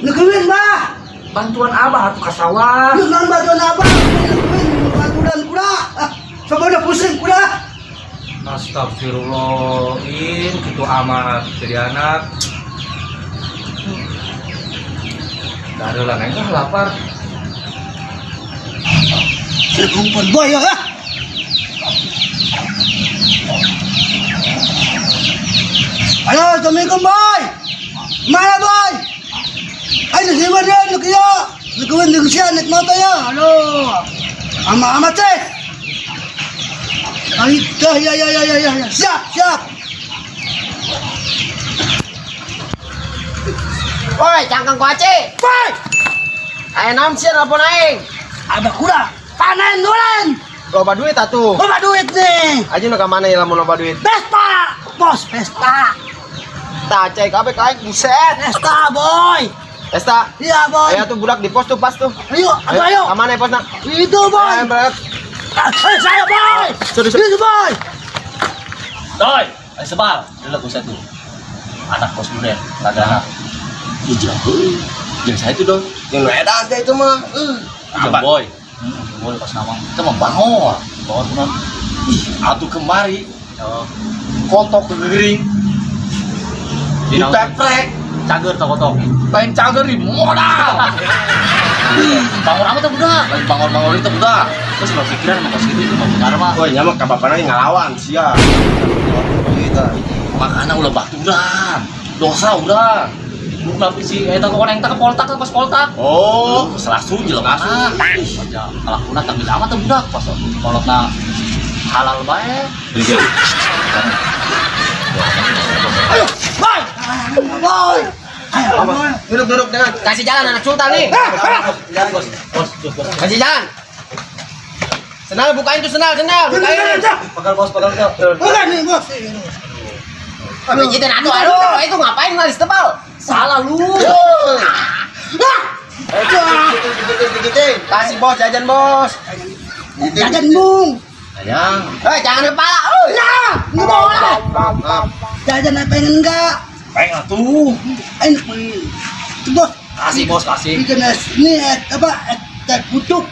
Nukawin ba? Bantuan abah atuh ka sawah. Nukawin bantuan abah. Nukawin bantuan kuda. Sama udah pusing kuda. Astagfirullah, in gitu amat jadi anak. Gak ada lah, neng ah lapar. Kumpul boy ya. Halo, Assalamualaikum boy. Mana boy? Ay, nasiwa dia, nakiya. Nagawin, nagsiya, nagmata ya. Halo. Ama amat eh. Ay, ya, ya, ya, ya, ya, ya. Siap, siap. Woi, cangkang kuaci. Boy, Aya naon sih nelpon aing? ada kuda. Panen duren. Loba duit atuh. Bawa duit nih. Aja nu ka mana ya lamun loba duit? Pesta, bos, pesta. Tah cai kabeh ka aing buset. Pesta, boy. Pesta. Iya, boy. Aya tuh budak di pos tuh pas tuh. Ayo, ayo, ayo. Ka mana ya posna? Itu, boy. Ayo berangkat. Eh, saya, boy. Sorry, sorry. Itu, boy. Doi, ayo sebal. Dulu aku satu. Anak bos duren, kagak. Ih, jauh. Jangan saya itu dong. Yang nu edan teh itu mah. Jangan boy. Boy pas nawang. Itu mah bangor. Bangor kunaon. Ih, atuh kemari. Kotok ke gering. Diteprek. Cager toko kotok. Lain cager di modal. Bangor amat tuh budak. Lain bangor-bangor itu budak. Terus lo pikiran sama kos gitu itu mau benar mah. Woi, nya mah ka bapana ngalawan sia. Gitu. Makanya ulah baturan. Dosa udah. Lu kenapa sih? Eta kok yang tak ke poltak ke poltak. Oh, Selasun jelema. Ih, aja kalakuna tanggung amat tuh budak pas kolotna halal bae. Ayo, boy. Boy. Ayo, boy. duduk duduk dengan kasih jalan anak sultan nih. Bos, bos, bos. Kasih jalan. Senal bukain tuh senal, senal, bukain. Pagal bos, pagal bos. Bukan nih, bos. Pijitin aduh aduh, itu ngapain ngalis tebal? Salah lu. Pijitin, kasih bos jajan bos. Jajan bung. Sayang. Eh, jangan kepala. Oh, Ya, nggak boleh. Maaf. Jajan apa pengen enggak? Pengen atuh. Enak pengen. Itu, bos. Kasih bos, kasih. Bikin es, ini es, apa? Es teh pucuk.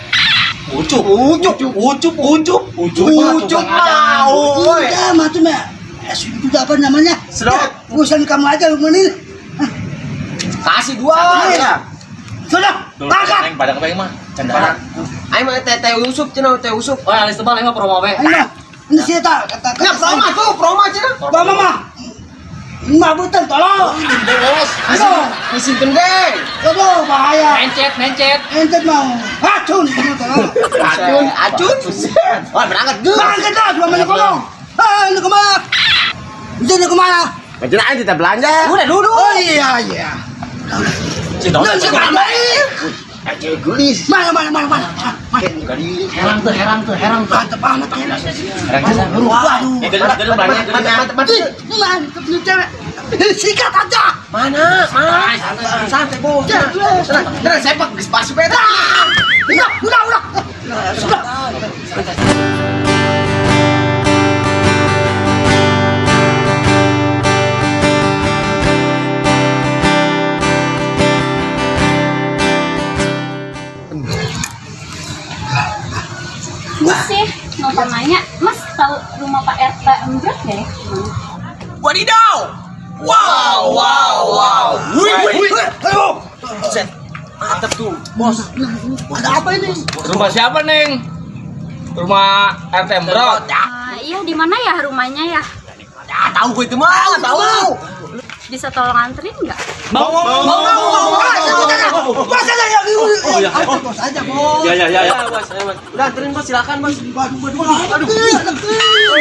Ucup, ucup, ucup, ucup, ucup, Ucup mau. Woi. Udah, macam ya. Es itu apa namanya? Sedot. Ya, urusan kamu aja lu ini. Kasih dua. Ya. Sudah, makan. Neng pada kepengen mah. Cendana. Ayo mah teh teh Yusuf cenah teh Yusuf. Oh, alis tebal emang promo we. Ini, ini sih tak kata Nah, promo tuh, promo cenah. Bapak mah. Mah bukan tolong. Bos. Aduh, Disimpen deh. aduh bahaya. Mencet, mencet. Ente mau racun, kamu tolong. Acun, acun. Wah, berangkat geus. Bangkit dah, cuma mana ngomong. Ah, ini kemana? Ini kemana? Macam aja kita belanja. Udah duduk. Oh iya iya. Cendol. Udah, siapa baik? Aja gelis. Mana mana mana mana. Mana. Herang tuh, herang tuh, herang tuh. Mantep amat herang. Herang jasa. Waduh. Eh, dalam dalam belanja, dalam. Mantap, mantap, Ih, mantep nih cewek. Sikat aja. Mana? Mana? Santai, bos. Tenang, tenang, sepak geus masuk eta. Udah, udah, udah. Sudah. Mas sih, mau nanya, Mas tahu rumah Pak RT Embrek nggak ya? Wadidaw. Wow, wow, wow. Wih, wih, ayo. Set. Mantap tuh, bos. Ada apa ini? Rumah siapa, Neng? Rumah RT Embrot. Ah, iya, di mana ya rumahnya ya? Ah, tahu gue itu mah, tahu. Bisa tolong anterin nggak? Mau, mau, mau, mau, mau, mau. Bos aja ya. Bos aja, bos. Ya, ya, ya, ya. Udah anterin bos, silakan bos. Waduh, waduh, waduh. Iya,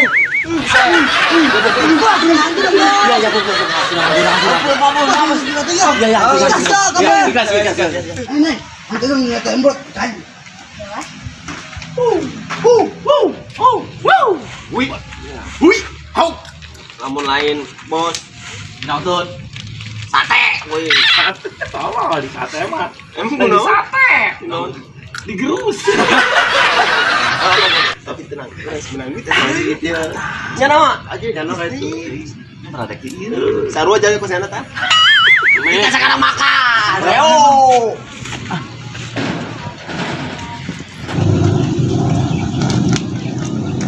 iya, Ya, ya, Ikhlas, ikhlas, ikhlas. Ini, nanti lu ngeliat tembok, kan? Wih. Wih. Hau. Lamun lain, bos. Nonton. Sate. Wih. Tolong di sate mah. Emang Di kunaon? sate. Kunaon? Digerus. Tapi tenang, guys, menang duit, menang duit ya. Nya nama? Aja jangan itu. Ini merada kieu. Sarua jalan ke sana tah. Kita sekarang makan. Leo.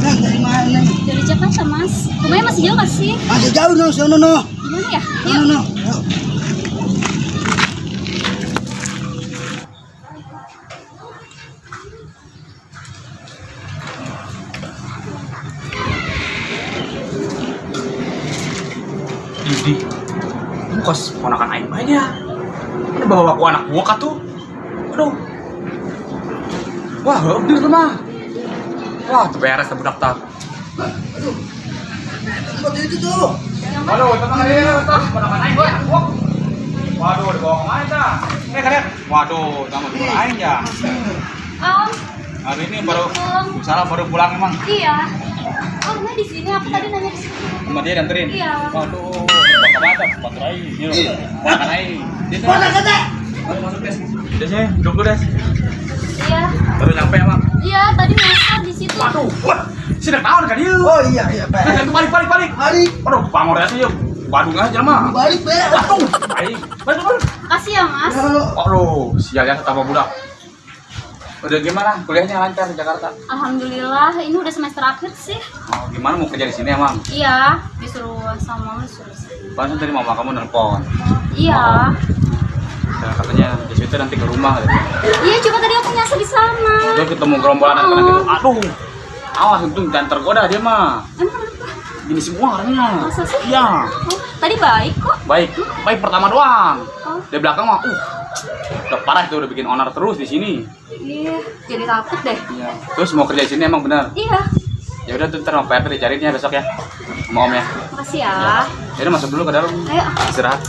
Neng, dari mana, Neng? Dari Jakarta, Mas. Rumahnya masih jauh nggak sih? Masih jauh no, sono no. Gimana ya? Sono Yuk. no. Yuk. Didi, kamu kos ponakan aing banyak. Mana bawa aku anak gua kah tuh? Aduh. Wah, udah tuh mah. Wah, tuh beres tuh budak tak. Aduh. Tempat itu tuh. Waduh, tenang aja, tas ponakan aing gua. Anak gua. Waduh, dibawa kemana ta? Eh, kalian. Waduh, sama dua aing ya. Om, Hari ini baru Om. salah baru pulang emang. Iya. Oh, rumahnya di sini. Aku tadi nanya di sini. Sama dia dianterin. Iya. Waduh, dibawa kemana ta? Batur aing. Ini loh, ponakan aing. Dia tuh. Mana kata? Masuk, Des. Des, ya, duduk dulu, Des. Iya. Baru nyampe emang. Iya, tadi nyasar di situ. Waduh, wah, sudah tahun kan yuk. Oh iya iya, Pak. Nah, balik balik balik. Balik. Waduh, pamor aja yuk. Badung aja mah. Balik, Pak. Waduh, baik. Balik balik. Makasih ya, Mas. Waduh, sial ya tambah budak. Udah gimana? Kuliahnya lancar di Jakarta? Alhamdulillah, ini udah semester akhir sih. Oh, gimana mau kerja di sini emang? Iya, disuruh sama mama disuruh sini. Barusan tadi mama kamu nelpon. Iya. Dan katanya Deswita nanti ke rumah gitu. Iya, coba tadi aku nyasar di sana. Terus ketemu gerombolan anak-anak gitu. Aduh. Awas untung jangan tergoda dia mah. Emang kenapa? Gini semua orangnya. Masa sih? Iya. Oh, tadi baik kok. Baik, baik pertama doang. Oh. Di belakang mah, udah parah itu udah bikin onar terus di sini. Iya, jadi takut deh. Iya. Terus mau kerja di sini emang benar. Iya, Ya udah tuh ntar sama Pak RT dicariin ya besok ya. Sama Om ya. makasih ya. Ya udah masuk dulu ke dalam. Ayo. Istirahat.